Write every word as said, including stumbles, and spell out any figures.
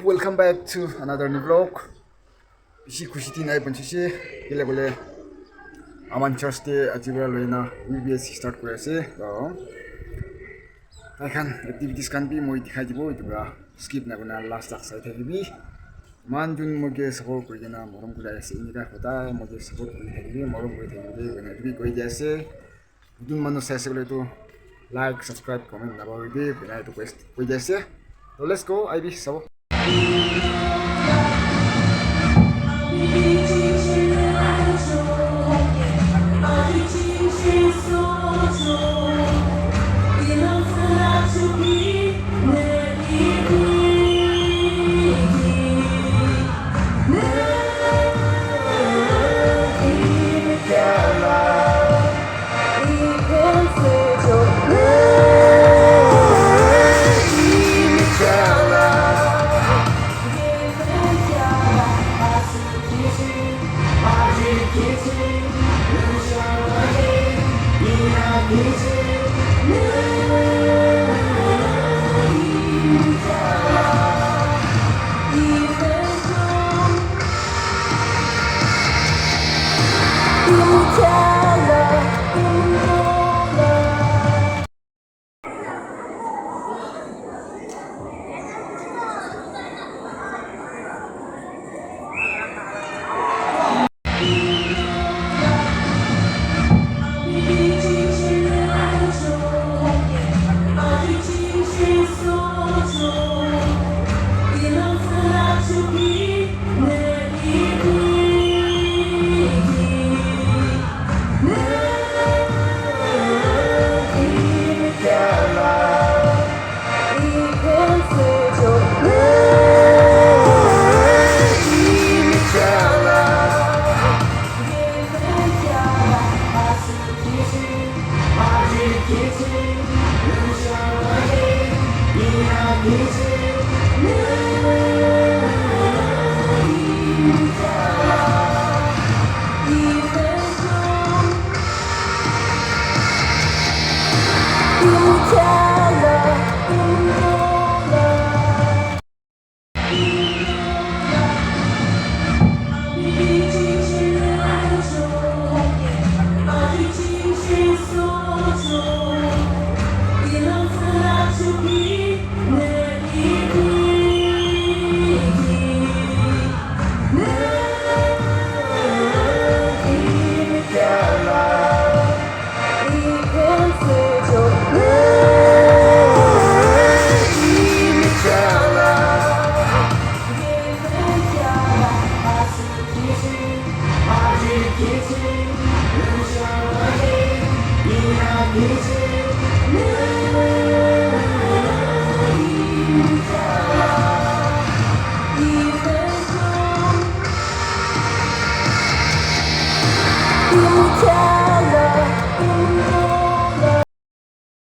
Welcome back to another new vlog. Bishi khushi din ahi panchise, kile kole aman church te aji para loina V B S start kuri ase. Aru tai khan activities khan bi moi dikhai dibo, etu para skip na kurina last tak sai thakibi. Iman jun moi ke support kuri kena morom kuri ase, enika hodai moi ke support kuri thakibi, morom kuri thakibi, koina etu bi koi di ase. Notun manu sai ase koile tu like, subscribe, comment nabahori de, koina request kuri di ase. So let's go, I B sabo.